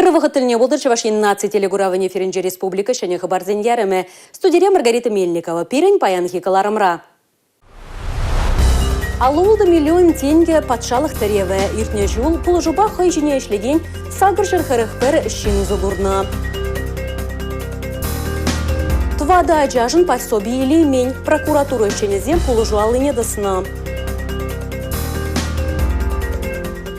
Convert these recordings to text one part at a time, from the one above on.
Ырӑ вӑхӑт тӗлне пултӑр Чӑваш Ен наци телекуравӗн эфирӗнче республика ҫӗнӗ хыпарсен ярӑмӗ. Студире Маргарита Мельникова. Пирӗн паянхи кӑларӑмра. 56 миллион тенкӗ патшалӑх тӗревӗ. Иртнӗ ҫул пулӑшупа хӑй ҫине ӗҫлекен 841 ҫын усӑ курнӑ. Тӑватӑ ачашӑн пособи илеймен. Прокуратура ӗҫченӗсем пулӑшу аллине тӑснӑ.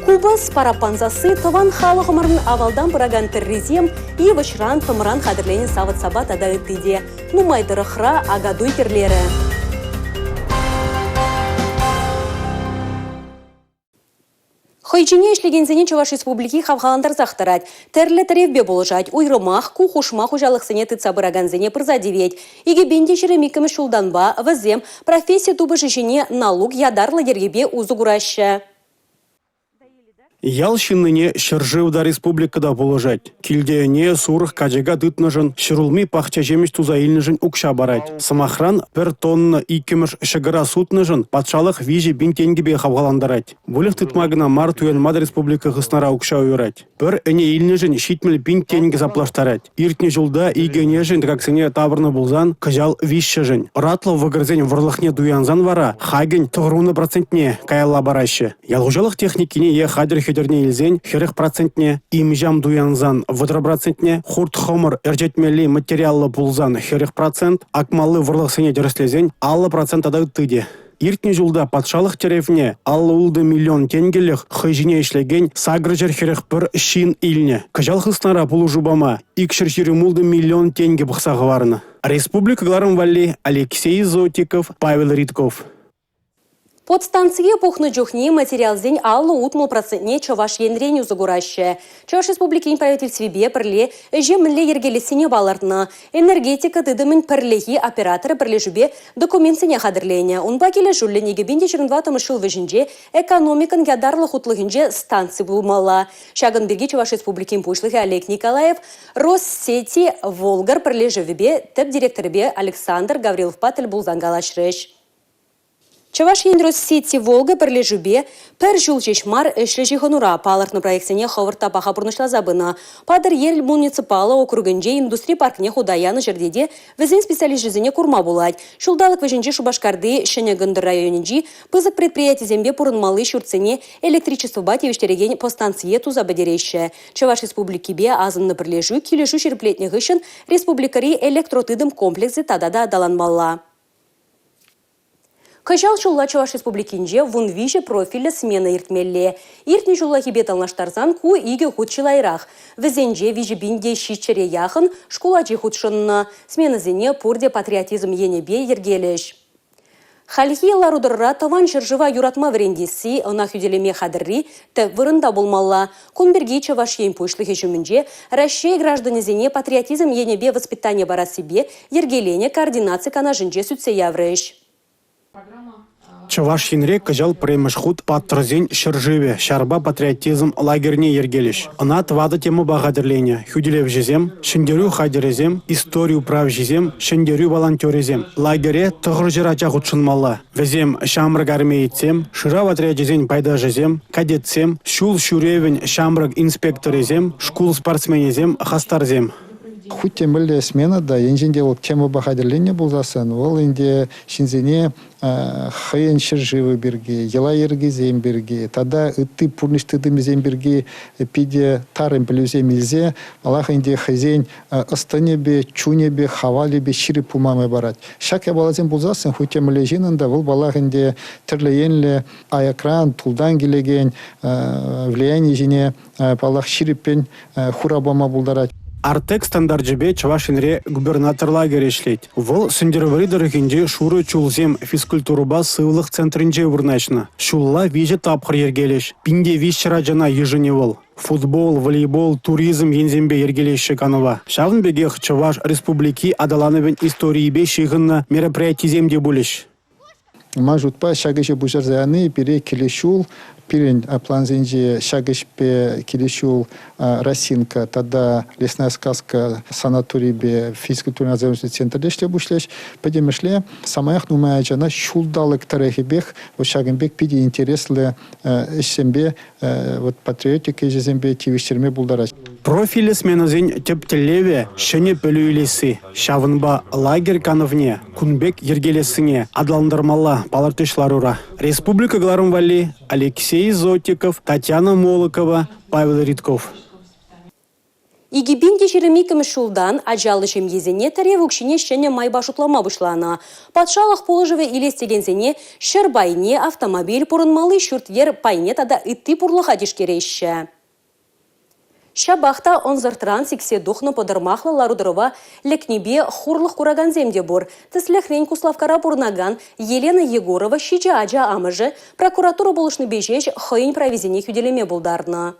Купӑс, параппан сасси тӑван халӑхӑмӑрӑн авалтан пыракан тӗррисем, йывӑҫран, тӑмран хатӗрленӗ савӑт-сапа тата ытти те. Нумай тӑрӑхра Акатуй кӗрлерӗ. Хӑй ҫине ӗҫлекенсене Чӑваш Республики хавхалантарсах тӑрать. Тӗрлӗ тӗревпе пулӑшать. Уйрӑмах ку хушма хуҫалӑхсене тытса пыракансене пырса тивет. 2022-мӗш ҫултанпа вӗсем професси тупӑшӗ ҫине налук ятарлӑ йӗркепе усӑ кураҫҫӗ. Ял ҫыннине ҫӗршыв та, республика та пулӑшать. Килте ӗне, сурӑх, качака тытнӑшӑн, ҫӗрулми, пахча-ҫимӗҫ туса илнӗшӗн укҫа парать. Сӑмахран, пӗр тонна иккӗмӗш ҫӑкӑра сутнӑшӑн патшалӑх 3 пин тенкӗпе хавхалантарать. Выльӑх тытма кӑна мар, туянма та республика хыснара укҫа уйӑрать. Пӗр ӗне илнӗшӗн 70 пин тенкӗ саплаштарать. Иртнӗ ҫулта икӗ ӗнешӗн тӑкаксене тавӑрнӑ пулсан, кӑҫал виҫҫӗшӗн. Ӑратлӑ вӑкӑрсен вӑрлӑхне туянсан вара хакӗн 90 процентне каялла параҫҫӗ. Ял хуҫалӑх техникине е хатӗр-хӗтӗрне илсен 40 процентне, им-ҫам туянсан 30 процентне, хурт-хӑмӑр ӗрчетмелли материаллӑ пулсан 40 процент, акмалли вӑрлӑхсене тӗрӗслесен 50 процент тата ытти те. Иртнӗ ҫулта патшалӑх тӗревне 56 миллион тенкӗлӗх хӑй ҫине ӗҫлекен 841 ҫын илнӗ. Кӑҫал хыснара пулӑшу пама 226 миллион тенкӗ пӑхса хӑварнӑ. Республика кӑларӑм валли Алексей Зотиков, Павел Ритков. Подстанцие пухнӑ чухне материалсен 50-60 процентне Чӑваш Енрен усӑ кураҫҫӗ. Чӑваш Республикин правительствипе пӗрле ӗҫе мӗнле йӗркелессине палӑртнӑ. Энергетика тытӑмӗн пӗрлехи операторӗ пӗрлешӳпе документсене хатӗрленӗ. Унпа килӗшӳллӗн 2024 ҫул вӗҫӗнче экономикӑн ятарлӑ хутлӑхӗнче станци пулмалла. Ҫакӑн пирки Чӑваш Республикин Пуҫлӑхӗ Олег Николаев Россети Волгар пӗрлешӗвӗпе тӗп директорӗпе Александр Гавриловпа тӗл пулсан калаҫрӗҫ. Чӑваш Ен Россети Волга пӗрлешӳпе пӗр ҫул ҫеҫ мар ӗҫлӗ ҫыхӑнура палӑртнӑ проектсене хӑвӑрт та паха пурнӑҫласа пынӑ. Патӑрьел муниципаллӑ округӗнче индустри паркне хута янӑ ҫӗрте те вӗсен специалисчӗсене курма пулать. Ҫулталӑк вӗҫӗнче Шупашкарти Ҫӗнӗ Кӑнтӑр районӗнчи пысӑк предприятисемпе пурӑнмалли ҫуртсене электричествӑпа тивӗҫтерекен подстанцие туса пӗтереҫҫӗ. Чӑваш Республикипе асӑннӑ пӗрлешӳ килӗшӳ ҫирӗплетнӗ хыҫҫӑн республикӑри электротытӑм комплексӗ тата та аталанмалла. Кӑҫал ҫулла Чӑваш Республикинче 13 профильлӗ смена иртмелле. Иртнӗ ҫуллахипе танлаштарсан ку икӗ хут чылайрах. Вӗсенче 3700-е яхӑн шкул ачи хутшӑннӑ. Сменӑсене пурте патриотизм енӗпе йӗркелӗҫ. Хальхи лару-тӑрура Тӑван ҫӗршыва юратма вӗрентесси, ӑна хӳтӗлеме хатӗрри тӗп вырӑнта пулмалла. Кун пирки Чӑваш Ен Пуҫлӑхӗ ҫумӗнче Раҫҫей гражданӗсене патриотизм енӗпе воспитани парассипе йӗркеленӗ координаци канашӗнче сӳтсе яврӗҫ. Чӑваш Енре кӑҫал пӗрремӗш хут «Паттӑрсен ҫӗршывӗ» ҫарпа патриотизм лагерьне йӗркелӗҫ. Ӑна тӑватӑ темӑпа хатӗрленӗ: хӳтӗлевҫӗсем, ҫӗнтерӳ хатӗрӗсем, истори управҫисем, ҫӗнтерӳ волонтерӗсем. Лагере 900 ача хутшӑнмалла. Вӗсем ҫамрӑк армеецсем, шырав отрячӗсен пайташӗсем, кадетсем, ҫул ҫӳревӗн ҫамрӑк инспекторӗсем, шкул спортсменӗсем, хастарсем. Хуть те мӗнле смена та, енчен те вӑл темӑпа хатӗрленнӗ пулсассӑн, вӑл ӗнтӗ ҫынсене хӑйӗн ҫӗршывӗ пирки, йӑла-йӗркисем пирки тата ытти пурнӑҫ тытӑмӗсем пирки питӗ тарӑн пӗлӳсем илсе вӑлах ӗнтӗ хӑйсен ӑс-тӑнӗпе, чунӗпе, хавалӗпе ҫирӗп пулма май парать. Ҫак япаласем пулсассӑн хуть те мӗнле ҫыннӑн та вӑл паллах ӗнтӗ тӗрлӗ енлӗ аякран, тултан килекен влияни ҫине паллах, ҫирӗппӗн хурав пама пултарать. «Артек» стандарчӗпе Чӑваш Енре губернатор лагерӗ ӗҫлет. Вӑл Сӗнтӗрвӑрри тӑрӑхӗнчи Шурӑ чулсем физкультурӑпа сывлӑх центрӗнче вырнаҫнӑ. Ҫулла виҫӗ тапхӑр йӗркелӗҫ. 1300 ачана йышӑнӗ вӑл. Футбол, волейбол, туризм енсемпе йӗркелеҫҫӗ канӑва. Ҫавӑн пекех Чӑваш Республики аталанӑвӗн историйӗпе ҫыхӑннӑ мероприятисем те пулӗҫ. Ман шутпа, ҫак ӗҫе пуҫарса яни пире килес ҫул. Пирӗн плансенче ҫак ӗҫпе килес ҫул Росинка тата Лесная сказка санаторипе физкультура центрӗ ӗҫле пуҫлӗҫ. Пӗтӗмӗшле самаях нумай ачана ҫулталӑк тӑрӑхӗпех ҫакӑн пек питӗ интереслӗ ӗҫсемпе, патриотика ӗҫӗсемпе тивӗҫтерме пултарать. Профильлӗ сменӑсен тӗп тӗллевӗ – ҫӗнӗ пӗлӳ илесси. Ҫавӑнпа лагерь канӑвне кун пек йӗркелессине аталантармалла палӑртрӗҫ ларура. Республика кӑларӑм валли Алексей Зотиков, Татьяна Молокова, Павел Ритков. 2022-мӗш ҫултан ачаллӑ ҫемьесене тӗрев укҫине ҫӗнӗ майпа шутлама пуҫланӑ. Патшалӑх пулӑшӑвӗ илес текенсене ҫӗр пайне, автомобиль, пурӑнмалли ҫурт-йӗр пайне тата ытти пурлӑха тишкереҫҫӗ. Ҫапах та ӑнсӑртран сиксе тухнӑ пӑтӑрмахлӑ лару-тӑрӑва лекнипе хурлӑх куракансем те пур. Тӗслӗхрен, Куславккара пурӑнакан Елена Егорова ҫичӗ ача амӑшӗ прокуратура пулӑшнипе ҫеҫ хӑйӗн прависене хӳтӗлеме пултарнӑ.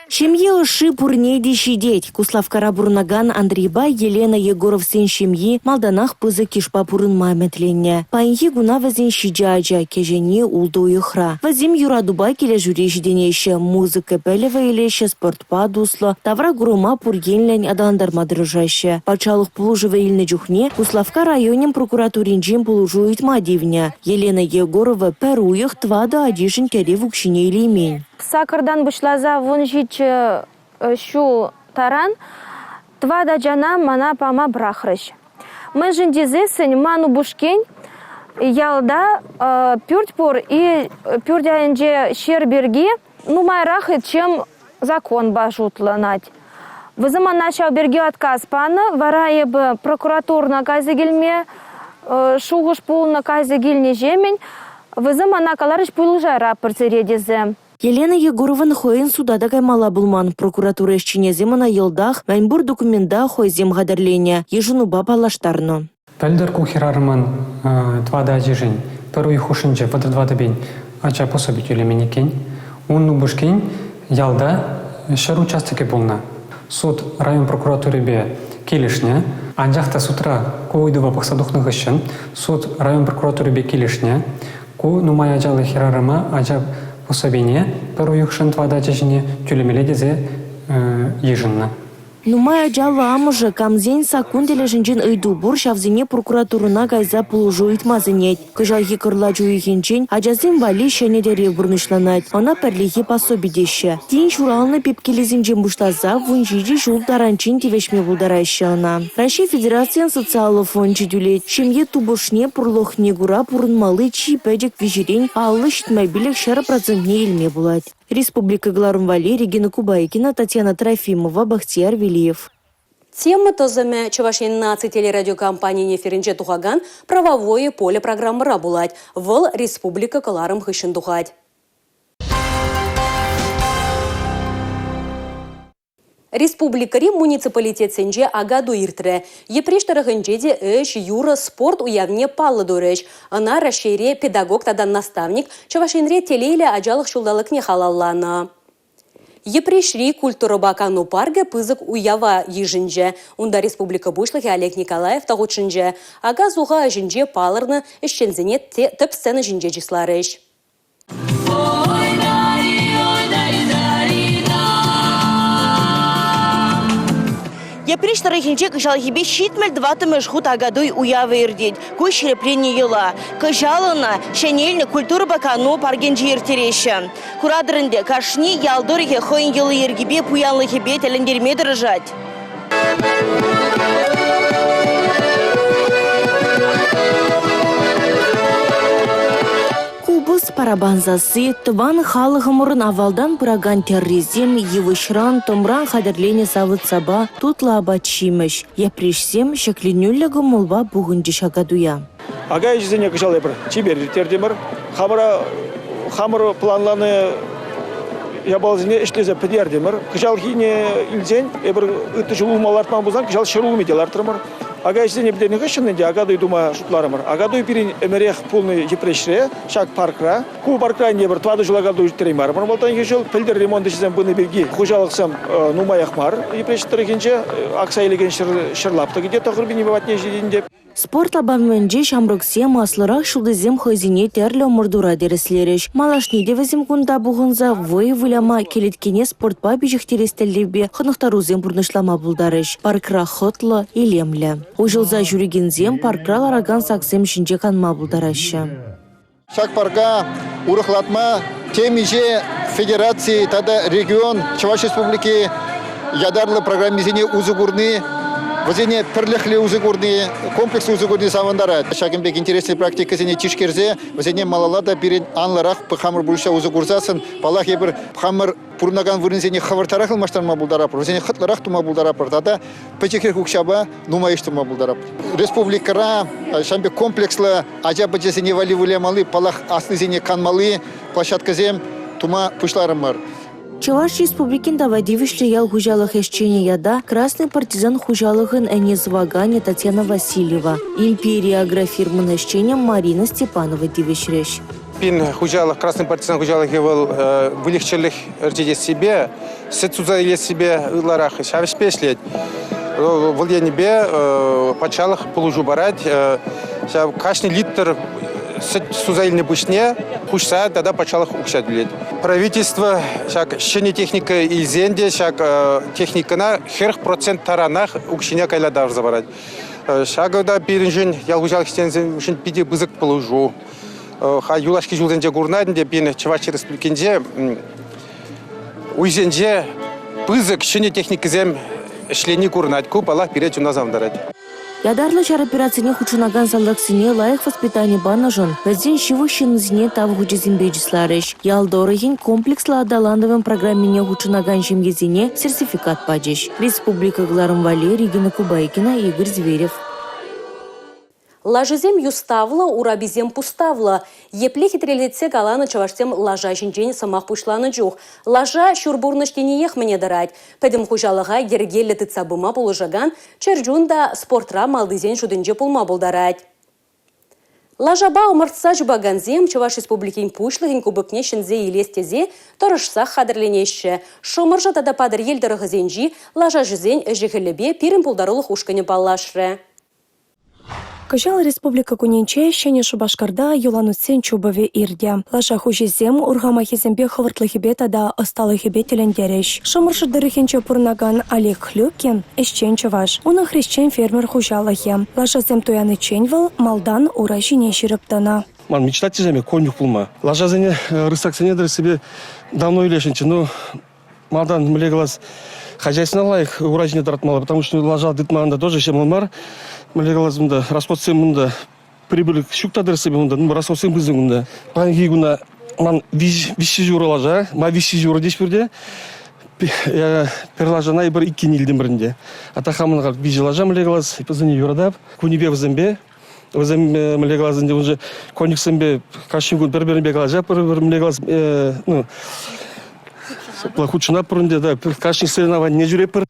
Ҫемье ӑшши пурне те ҫитет. Куславккара пурӑнакан Андрейпа Елена Егоровсен ҫемйи малтанах пысӑк йышпа пурӑнма ӗмӗтленнӗ. Паянхи куна вӗсен ҫичӗ ача, кӗҫӗнни ултӑ уйӑхра. Вӗсем юратупа килӗшӳре ҫитӗнеҫҫӗ, музыка пӗлӗвӗ илеҫҫӗ, спортпа туслӑ, тавра курӑма пур енлӗн аталантарма тӑрӑшаҫҫӗ. Патшалӑх пулӑшӑвӗ илнӗ чухне Куславкка районӗн прокуратуринчен пулӑшу ыйтма тивнӗ. Елена Егорова пӗр уйӑх тӑватӑ ачишӗн тӗрев укҫине илеймен. Сакӑртан пуҫласа 17 ҫул таран тӑват ачана мана пама пӑрахрӗҫ. Мӗншӗн тесессӗн ман упӑшкен ялта пӳрт пур и пӳрт айӗнче ҫӗр пирки нумайрах чем законпа шутланать. Вӗсем мана ҫав пирки отказ панӑ, вара эпӗ прокуратурӑна кайса килме шухӑш пулнӑ кайса килнӗ-ҫемӗн вӗсем мана каларӗҫ пулӑшайраппӑр сире тесе. Елена Егорован хӑйӗн суда та каймалла пулман. Прокуратура ӗҫченӗсем ӑна йӑлтах мӗнпур документа хӑйсем хатӗрленӗ, йышӑнупа паллаштарнӑ. Пӗлтӗр ку хӗрарӑмӑн тӑватӑ ачишӗн пӗр уйӑх хушшинче 34 пин ача пособи тӳлемен иккен. Ун упӑшкин ялта ҫӗр участокӗ пулнӑ. Суд район прокуратурипе килӗшнӗ. Анчах та судра ку ыйтӑва пӑхса тухнӑ хыҫҫӑн суд район прокуратурипе килӗшнӗ. Ку нумай ачаллӑ хӗрарӑма ача пособине пӗр уйӑхшӑн тӑватӑ ача ҫине тӳлемелле тесе йышӑннӑ. Нумай ачаллӑ амӑшӗ камсен саккун тӗлӗшӗнчен ыйту пур, ҫавсене прокуратурӑна кайса пулӑшу ыйтма сӗнет. Кӑҫалхи кӑрлач уйӑхӗнчен ачасем валли ҫӗнӗ тӗрев пурнӑҫланать. Ӑна пӗрлехи пособи теҫҫӗ. Тин ҫуралнӑ пепкелесенчен пуҫласа 17 ҫул таранччен тивӗҫме пултараҫҫӗ ӑна. Раҫҫей Федерацийӗн социаллӑ фончӗ тӳлет. Ҫемье тупӑшне, пурлӑхне кура пурӑнмалли чи пӗчӗк виҫерен 50 75 процентне илме пулать. Республика кӑларӑм валли Регина Кубайкина, Татьяна Трофимова, Бахтияр Велиев. Тема тӑсӑмӗ Чӑваш Ен наци телерадиокомпанийӗн эфирӗнче тухакан «Правовое поле» программӑра пулать. Вӑл республика кӑларӑм хыҫҫӑн тухать. Республикӑри муниципалитетсенче Акатуй иртрӗ. Йӗпреҫ тӑрӑхӗнче те ӗҫ, юрӑ, спорт уявне паллӑ турӗҫ. Ӑна Раҫҫейре педагог тата наставник, Чӑваш Енре телейлӗ ачалӑх ҫулталӑкне халалланӑ. Йӗпреҫри культурӑпа кану паркӗ пысӑк уява йышӑнчӗ. Унта республика Пуҫлӑхӗ Олег Николаев та хутшӑнчӗ. Ака-суха ӗҫӗнче палӑрнӑ ӗҫченсене тӗп сцена ҫинче чысларӗҫ. Йӗпреҫ тӑрӑхӗнче кӑҫалхипе 74-мӗш хут Акатуй уявӗ иртет. Ку ҫирӗпленнӗ йӑла. Кӑҫал ӑна ҫӗнелнӗ культурӑпа кану паркӗнче ирттереҫҫӗ. Куратӑр ӗнтӗ, кашни ял тӑрӑхӗ хӑйӗн йӑли-йӗркипе, пуянлӑхӗпе тӗлӗнтерме тӑрӑшать. Купӑс, параппан сасси, тӑван халӑхӑмӑрӑн авалтан пыракан тӗррисем, йывӑҫран, тӑмран хатӗрленӗ савӑт-сапа, тутлӑ апат-ҫимӗҫ. Йӗпреҫсем ҫӗкленӳллӗ кӑмӑлпа пухӑнчӗҫ Акатуя. Ака ӗҫӗсене кӑҫал эпир чипер ирттертӗмӗр. Хамӑра хамӑр планланӑ япаласене ӗҫлесе пӗтертӗмӗр. Кӑҫалхине илсен эпир ытти ҫул улма лартман пулсан кӑҫал ҫӗрулми те лартрӑмӑр. Ака ӗҫсене пӗтернӗ хыҫҫӑн ӗнтӗ Акатуй тума шутларӑмӑр. Акатуй пирӗн ӗмӗрех пулнӑ Йӗпреҫре, ҫак паркра. Ку паркра ӗнтӗ эпир 4 ҫул Акатуй ирттереймерӗмӗр малтанхи ҫул. Пӗлтӗр ремонт ӗҫӗсем пынӑ пирки хуҫалӑхсем нумаях мар Йӗпреҫ тӑрӑхӗнче. Акса илекен ҫӗр лаптӑкӗ те 9 000 патне ҫитет ӗнтӗ. Спорт лапамӗнче ҫамрӑксем, аслӑрах ҫултисем хӑйсене тӗрлӗ ӑмӑртура тӗрӗслерӗҫ. Малашне те вӗсем кунта пухӑнса вӑй выляма, кӗлеткене спортпа пиҫӗхтерес тӗллевпе хӑнӑхтарусем пурнӑҫлама пултарӗҫ. Паркра хӑтлӑ, илемлӗ. Уҫӑлса ҫӳрекенсем паркра ларакан саксем ҫинче канма пултараҫҫӗ. Ҫак парка урӑхлатма темиҫе федераци тата регион Чӑваш Республики ятарлӑ программисене усӑ курни, вӗсене пӗрлӗхлӗ усӑ курни, комплекслӑ усӑ курни савӑнтарать. Ҫакӑн пек интереслӗ практикӑсене тишкерсе вӗсене малалла та пирӗн анлӑрах хамӑр пурнӑҫра усӑ курсассӑн, паллах, эпир хамӑр пурӑнакан вырӑнсене хӑвӑртрах ылмаштарма пултаратпӑр, вӗсене хӑтлӑрах тума пултаратпӑр тата пӗчӗкрех укҫапа нумай ӗҫ тума пултаратпӑр. Республикӑра ҫавӑн пек комплекслӑ ача-пӑчасене валли вылямалли, паллах, аслисене канмалли площадкӑсем тума пуҫларӑмӑр. Чӑваш Республикин тава тивӗҫлӗ ял хуҫалӑх ӗҫченӗ ята «Красный партизан» хуҫалӑхӑн ӗне сӑваканӗ Татьяна Васильева, «Империя» агрофирмӑн ӗҫченӗ Марина Степанова тивӗҫрӗҫ. Пирӗн хуҫалӑх, «Красный партизан» хуҫалӑхӗ вӑл выльӑх-чӗрлӗх ӗрчетессипе, сӗт суса илессипе ытларах ҫав ӗҫпе ӗҫлет. Вӑл енӗпе патшалӑх пулӑшу парать. Ҫав кашни литр сӗт суса илнӗ пуҫне хуҫса тата патшалӑх укҫа тӳлет. Правительство ҫак ҫӗнӗ техника илсен те ҫак техникӑна 40% таранах укҫине кайла тавӑрса парать. Ҫакӑ та пирӗншӗн, ял хуҫалӑх ӗҫченӗсемшӗн питӗ пысӑк пулӑшу. Халь юлашки ҫулсенче курӑнать ӗнтӗ пирӗн Чӑваш Республикинче уйсенче пысӑк ҫӗнӗ техникӑсем ӗҫлени курӑнать. Ку, паллах, пире чуна савӑнтарать. Ятарлӑ ҫар операцине хутшӑнакан салтаксене лайӑх воспитани панӑшӑн вӗсен ҫывӑх ҫыннисене тав хучӗсемпе чысларӗҫ. Ял тӑрӑхӗн комплекслӑ аталанӑвӗн программине хутшӑнакан ҫемьесене сертификат пачӗҫ. Республика кӑларӑм валли Регина Кубайкина, Игорь Зверев. Лашисем юставлӑ, ураписем пуставлӑ. Епле хитрелетсе каланӑ чӑвашсем лаша ҫинчен сӑмах пуҫланӑ чух. Лаша ҫур пурнӑҫ тениех мӗне тӑрать. Пӗтӗм хуҫалӑха йӗркеллӗ тытса пыма пулӑшакан чӗрчун та спортра малтисен шутӗнче пулма пултарать. Лашапа ӑмӑртса чупакансем Чӑваш Республикин Пуҫлӑхӗн кубокне ҫӗнсе илес тесе тӑрӑшсах хатӗрленеҫҫӗ. Шӑмӑршӑ тата Патӑрьел тӑрӑхӗсенчи лашаҫӑсен ӗҫӗ-хӗлӗпе пирӗн пултарулӑх ушкӑнӗ паллашрӗ. Кӑҫал Республика кунӗнче Ҫӗнӗ Шупашкарта юланутсен чупӑвӗ иртӗ. Лаша хуҫисем урхамахӗсемпе хӑвӑртлӑхӗпе тата ӑсталӑхӗпе тӗлӗнтерӗҫ. Шӑмӑршӑ тӑрӑхӗнче пурӑнакан Олег Хлюкин ӗҫчен чӑваш. Унӑн хресчен фермер хуҫалӑхӗ. Лашасем туяниччен вӑл малтан ура ҫине ҫирӗп тӑнӑ. Ман мечта тесем конюх пулма. Лашасене, рысаксене тӗрӗссипе давно илесшӗнччӗ, но Малтан мӗнле калас, хозяйствӑна лайӑх ура ҫине тӑратмалла, потому что лаша тытман та тоже ҫӑмӑл мар. Мӗнле калас унта, расходсем унта прибыль ҫук та тӗрӗссипе унта, ну, расходсем пысӑк унта. Паянхи куна ман виҫҫӗ ҫурӑ лаша, ма виҫҫӗ ҫурӑ теҫ пӳрте. Пӗр лашана эпир иккӗн илтӗмӗр ӗнтӗ. А та хамӑн виҫӗ лаша мӗнле калас, вӗсене юратап. Кунӗпе вӗсемпе Вӗсем мӗнле калас ӗнтӗ, уже конюхсемпе кашни кун пӗр-пӗринпе калаҫатпӑр, мӗнле калас, ну, хутшӑнатпӑр ӗнтӗ, да, кашни соревнованине ҫӳретпӗр.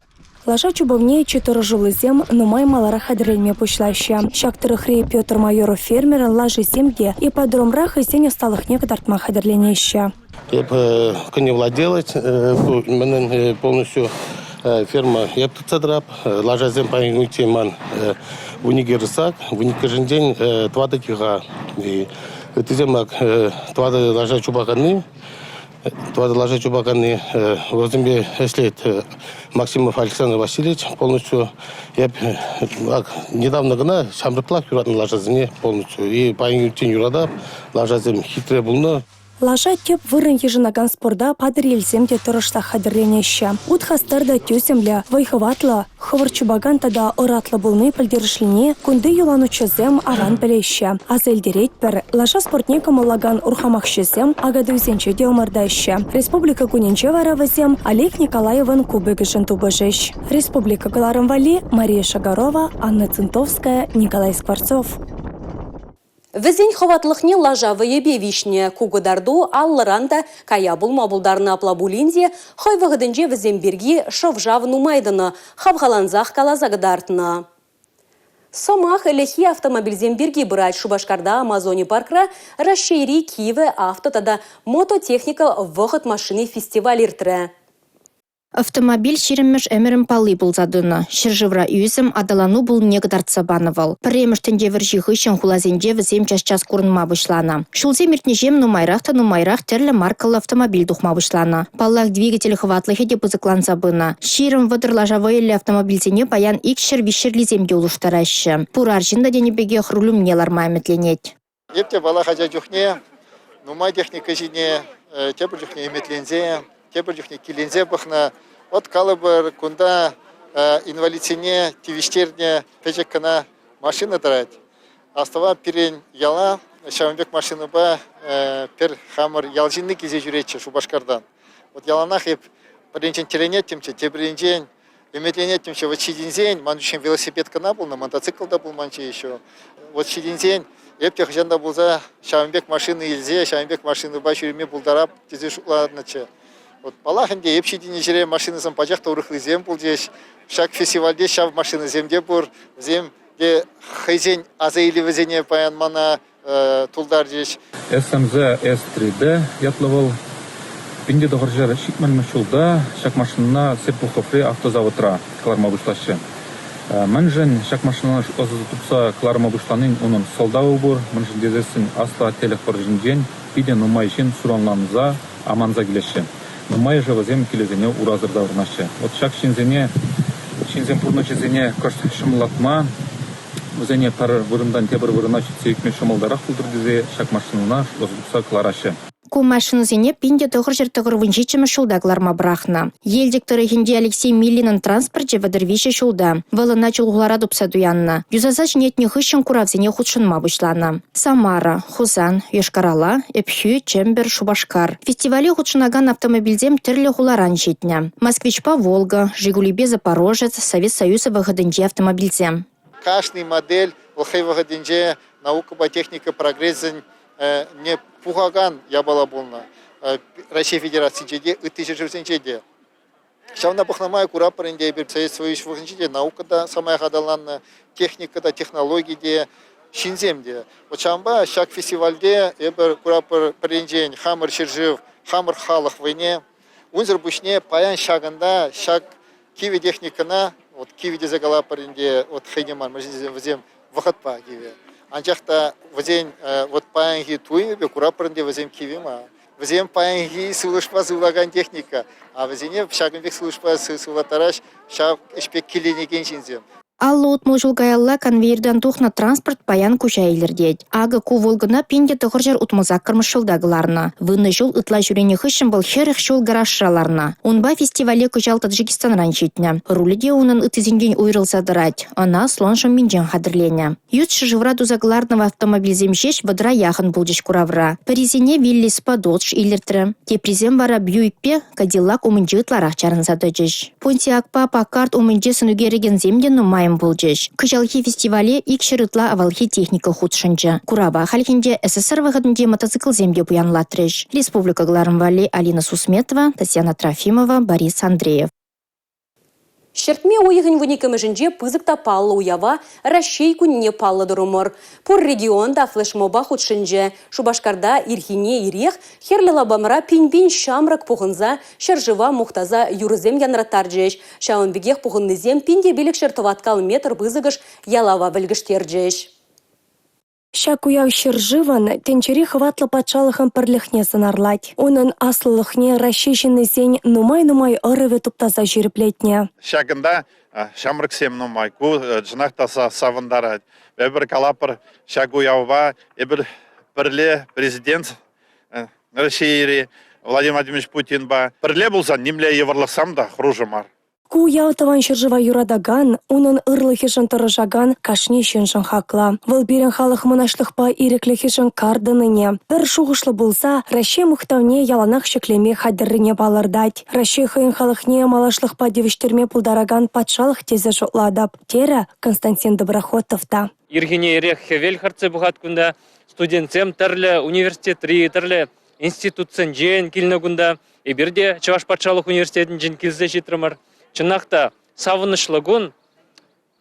Лаша чупӑвне чи тӑрӑшуллисем нумай маларах хатӗрленме пуҫлаҫҫӗ. Ҫак тӑрӑхри Петр Майоров фермерӑн лашисем те ипподромра хӑйсен ӑсталӑхне кӑтартма хатӗрленеҫҫӗ. Эп коневладелец, мӗнӗн полностью ферма эп тытса тӑрап. Лашасем паянхи ман вуникӗ рысак, вуниккӗшӗнчен тӑватӑ тиха. Ыттисем ак тӑватӑ лаша чупаканни, тӑватӑ лаша чупаканни вӗсемпе ӗҫлет Максимов Александр Васильевич полностью. Эп ак недавно кӑна ҫамрӑклах юратнӑ лашасене полностью. И паянхи юратап. Лашасем хитре пулнӑ. Лаша тӗп вырӑн йышӑнакан спорта Патӑрьелсем те тӑрӑшсах хатӗрленеҫҫӗ. Ут хастар та тӳсӗмлӗ, вӑй-хӑватлӑ, хӑвӑрт чупакан тата ӑратлӑ пулни пӗлтерӗшлине кунти юланутҫӑсем аван пӗлеҫҫӗ. Аса илтеретпӗр, лаша спортне кӑмӑллакан урхамахҫӑсем Акатуйсенче те ӑмӑртаҫҫӗ. Республика кунӗнче вара вӗсем Олег Николаевӑн кубокӗшӗн тупӑшӗҫ. Республика кӑларӑм валли Мария Шагарова, Анна Цинтовская, Николай Скворцов. Вӗсен хӑватлӑхне лаша вӑйӗпе виҫнӗ. Ку кӑтарту аллӑран та кая пулма пултарнӑ апла пулин те хӑй вӑхӑтӗнче вӗсем пирки шӑв-шав нумай тӑнӑ, хавхалансах каласа кӑтартнӑ. Сӑмах ӗлӗкхи автомобильсем пирки пырать. Шупашкарта Амазони паркра Раҫҫейри кивӗ авто тата мототехника вӑхӑт машини фестиваль иртрӗ. Автомобиль 20-мӗш ӗмӗрӗн палли пулса тӑнӑ. Ҫӗршывра ӳсӗм, аталану пулнине кӑтартса панӑ вӑл. Пӗрремӗш тӗнче вӑрҫи хыҫҫӑн хуласенче вӗсем час-час курӑнма пуҫланӑ. Ҫулсем иртнӗҫем нумайрах та нумайрах тӗрлӗ маркӑллӑ автомобиль тухма пуҫланӑ. Паллах, двигатель хӑватлӑхӗ те пысӑкланса пынӑ. 20-30 лаша вӑйӗллӗ автомобильсене паян 200-300-лисем те улӑштараҫҫӗ. Пур арҫын та тенӗ пекех руль умне ларма ӗмӗтленет. Эп те валах ача чухне нумай техника ҫине тепӗр чухне ӗмӗтленсе, тепӗр чухне киленсе пӑхнӑ. Вӑт калӑпӑр, кунта инвалидсене тивӗҫтернӗ пӗчӗк кӑна машина тӑрать. Астӑва пирӗн яла ҫавӑн пек машинӑпа пӗр хамӑр ял ҫынни килсе ҫӳретчӗ Шупашкартан. Вот яланах эп пӗринчен тӗлӗнеттӗмччӗ, тепринчен ӗмӗтленеттӗмччӗ. Вот ҫитӗнсен, ман ҫын велосипед кӑна пулнӑ, мотоцикл та пулманччӗ еще. Вот ҫитӗнсен эп те хӑҫан та пулса ҫавӑн пек машина илсе, ҫавӑн пек машинӑпа ҫӳреме пултарап тесе шутланӑччӗ. Вот паллах ӗнтӗ, эп ҫитӗннӗ ҫӗре машинӑсем пачах та урӑхлисем пулчӗҫ. Ҫак фестивальте ҫав машинӑсем те пур. Вӗсем те хӑйсен аса илӗвӗсене паян мана тултарчӗҫ. СМЗ С3D ятлӑ вӑл. 1970 ҫулта ҫак машинӑна Серпуховри автозаводра кӑларма пуҫлаҫҫӗ. Мӗншӗн ҫак машинӑна шутласа тупса кӑларма пуҫланин унӑн сӑлтавӗ пур, мӗншӗн тесессӗн Аслӑ Аттелӗх вӑрҫинчен питӗ нумай ҫын суранланса, аманса килеҫҫӗ. Нумайӑшӗ вӗсем килӗсене урасӑр таврӑнаҫҫӗ. Вот ҫак ҫынсене, ҫынсен пурнӑҫӗсене кӑшт ҫӑмӑллатма, вӗсене пӗр вырӑнтан тепӗр вырӑна ҫитсе ӳкме ҫӑмӑлтарах пултӑр тесе ҫак машинӑна шутласа тупса кӑлараҫҫӗ. Ку машинӑсене 1997-мӗш ҫулта кӑларма пӑрахнӑ. Елчӗк тӑрӑхӗнчи Алексей Миллинӑн транспорчӗ 33 ҫулта. Вӑл ӑна Чулхулара тупса туяннӑ. Юсаса ҫӗнетнӗ хыҫҫӑн куравсене хутшӑнма пуҫланӑ. Самара, Хусан, Йошкар-Ола, Ӗпхӳ, Чӗмпӗр, Шупашкар. Фестивале хутшӑнакан автомобильсем тӗрлӗ хуларан ҫитнӗ. Москвичпа Волга, Жигулипе Запорожец, Совет Союзӗ вӑхӑтӗнчи автомобильсем. Кашни модель вӑл хӑй вӑхӑтӗнче наукӑпа техника прогресӗн не пухакан япала пулнӑ. Раҫҫей Федерацинче те, ытти ҫӗршывсенче те. Ҫавна пӑхнӑ май куратпӑр ӗнтӗ эпир Совет Союз вӑхӑтӗнче те наука та самаях аталаннӑ, техника та, технологи те, ҫынсем те. Вот ҫавӑнпа ҫак фестивальте эпир куратпӑр пӗринчен хамӑр ҫӗршыв, хамӑр халӑх вӑйне. Унсӑр пуҫне паян ҫакӑнта ҫак кивӗ техникӑна, вот кивӗ тесе калатпӑр ӗнтӗ, вот хӑйне мар, мӗншӗн тесен вӗсем вӑхӑтпа кивӗ. Анчах та вӗсен вот паянхи туйӑмӗпе куратпӑр ӗнтӗ вӗсем кивӗ мар. Вӗсем паянхи сывлӑшпа сывлакан техника, а вӗсене ҫакӑн пек сывлӑшпа сывлаттараҫ ҫав ӗҫпе киленекен ҫынсем. 50-60 ҫул каялла конвейертан тухнӑ транспорт паян куҫа илӗртет. Акӑ ку «Волгӑна» 1968-мӗш ҫулта кӑларнӑ. Вунӑ ҫул ытла ҫӳренӗ хыҫҫӑн вӑл 40 ҫул гаражра ларнӑ. Унпа фестивале кӑҫал Таджикистанран ҫитнӗ. Рулӗ те унӑн ыттисенчен уйрӑлса тӑрать. Ӑна слон шӑмминчен хатӗрленӗ. Ют ҫӗршывра туса кӑларнӑ автомобильсем ҫеҫ вӑтӑра яхӑн пулчӗҫ куравра. Пӗрисене Виллиспа Додж илӗртрӗ, теприсем вара Бьюикпе Кадиллак умӗнче ытларах чарӑнса тӑчӗҫ. Понтиакпа Паккард умӗнче сӑн ӳкерекенсем те нумайӑн пулчӗҫ. Кӑҫалхи фестивале 200 ытла авалхи техника хутшӑнчӗ. Курава хальхинче СССР вӑхӑтӗнчи мотоциклсем те пуянлатрӗҫ. Республика кӑларӑм валли Алина Сусметова, Татьяна Трофимова, Борис Андреев. Ҫӗртме уйӑхӗн 12-мӗшӗнче пысӑк та паллӑ уява Раҫҫей кунне паллӑ турӑмӑр. Пур регион та флешмоба хутшӑнчӗ. Шупашкарта ирхине ирех Хӗрлӗ лапамра пин-пин ҫамрӑк пухӑнса ҫӗршыва мухтаса юрӑсем янраттарчӗҫ. Ҫавӑн пекех пухӑннисем 1500 тӑваткал метр пысӑкӑш ялава вӗлкӗштерчӗҫ. Ҫак уяв ҫӗршывӑн, тӗнчери хӑватлӑ патшалӑхӑн пӗрлӗхне сӑнарлать. Унӑн аслӑлӑхне Раҫҫей ҫыннисен нумай-нумай ӑрӑвӗ туптаса ҫирӗплетнӗ. Ҫакӑнта ҫамрӑксем нумай. Ку чӑнах та савӑнтарать. Эпир калатпӑр, ҫак уявпа эпир пӗрле президент Раҫҫейри Владимир Владимирович Путинпа пӗрле пулсан нимле йывӑрлӑхсем та хӑрушӑ мар. Ку уяв Тӑван ҫӗршыва юратакан, унӑн ырлӑхӗшӗн тӑрӑшакан кашни ҫыншӑн хаклӑ. Вӑл пирӗн халӑх мӑнаҫлӑхпа ирӗклӗхӗшӗн кар тӑнине, пӗр шухӑшлӑ пулса Раҫҫей мухтавне яланах ҫӗклеме хатӗррине палӑртать. Раҫҫей хӑйӗн халӑхне малашлӑхпа тивӗҫтерме пултаракан патшалӑх тесе шутлатӑп, терӗ Константин Доброхотов та. Ирхине ирех хӗвел хӗртсе пӑхать кунта. Студентсем тӗрлӗ университетри, тӗрлӗ институтсенчен килнӗ кунта. Эпир те Чӑваш патшалӑх университетӗнчен килсе ҫитрӗмӗр. Чӑнах та савӑнӑҫлӑ кун.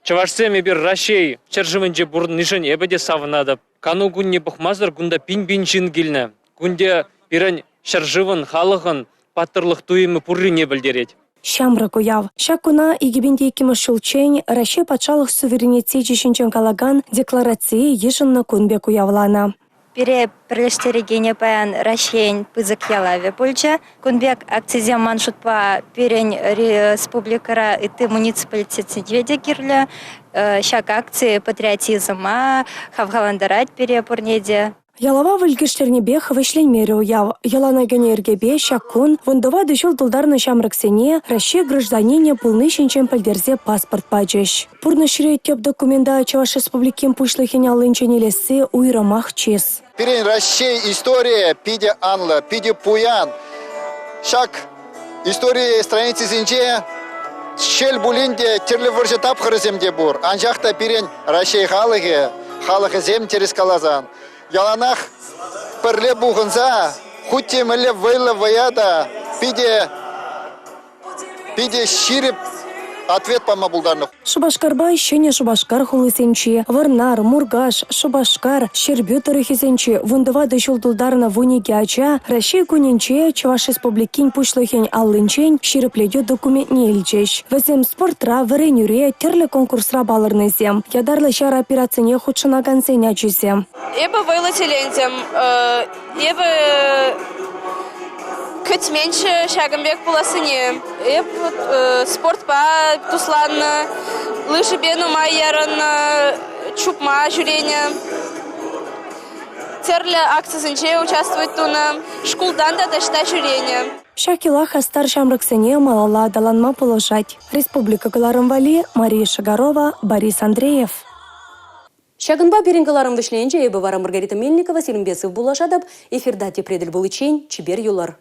Чӑвашсем эпир Раҫҫей ҫӗршывӗнче пурӑннишӗн эпӗ те савӑнатӑп. Кану кунне пӑхмасӑр кунта пин-пин ҫын килнӗ. Кунте пирӗн ҫӗршывӑн, халӑхӑн паттӑрлӑх туйӑмӗ пуррине пӗлтерет. Ҫамрӑк уяв. Ҫак куна 2002 ҫулччен Раҫҫей патшалӑх суверенитечӗ ҫинчен калакан декларацие йышӑннӑ кун пек уявланӑ. Пире пӗрлештерекенӗ паян Раҫҫейӗн пысӑк ялавӗ пулчӗ. Кун пек акцисем ман шутпа пирӗн республикӑра ытти муниципалитетсенче те кирлӗ. Ҫак акци патриотизма хавхалантарать пире пурне те. Ялава вӗлкӗштернипех вӗҫленмерӗ уяв. Йӑлана кӗнӗ йӗркепе ҫак кун 14 ҫул тултарнӑ ҫамрӑксене Раҫҫей гражданинӗ пулни ҫинчен пӗлтерсе паспорт пачӗҫ. Пурнӑҫри тӗп документа Чӑваш Республикин Пуҫлӑхӗн аллинчен илесси уйрӑмах чыс. Пирӗн Раҫҫей историйӗ питӗ анлӑ, питӗ пуян. Ҫак истори страницисенче шел пулин те тӗрлӗ вӑрҫӑ тапхӑрӗсем те пур. Анчах та пирӗн Раҫҫей халӑхӗ, халӑхӗсем тӗрӗс каласан, яланах пӗрле пухӑнса хуть те мӗнле вӑйлӑ вӑя та питӗ питӗ ҫирӗп ответ пама пултарнӑ. Шупашкарпа Ҫӗнӗ Шупашкар хулисенчи, Вӑрнар, Муркаш, Шупашкар, Ҫӗрпӳ тӑрӑхӗсенчи 14 ҫул тултарнӑ 12 ача Раҫҫей кунӗнче Чӑваш Республикин Пуҫлӑхӗн аллинчен ҫирӗплетӳ документне илчӗҫ. Вӗсем спортра, вӗренӳре, тӗрлӗ конкурсра палӑрнисем, ятарлӑ ҫар операцине хутшӑнакансен ачисем. Эпӗ вӑйлӑ тӗлӗнтӗм. Эпӗ кӗтменччӗ ҫакӑн пек пулассине. Эп спортпа тусланнӑ, лыжипе нумай ярӑннӑ, чупма ҫӳренӗ. Тӗрлӗ акцисенче участвовать тунӑ, шкултан та таҫта ҫӳренӗ. Ҫак йӑла хастар ҫамрӑксене малалла аталанма пулӑшать. Республика кӑларӑм валли Мария Шагарова, Борис Андреев. Ҫакӑнпа пирӗн кӑларӑм вӗҫленчӗ. Эпӗ вара Маргарита Мельникова сирӗнпе сывпуллашатӑп. Эфирта тепре тӗл пуличчен чипер юлӑр.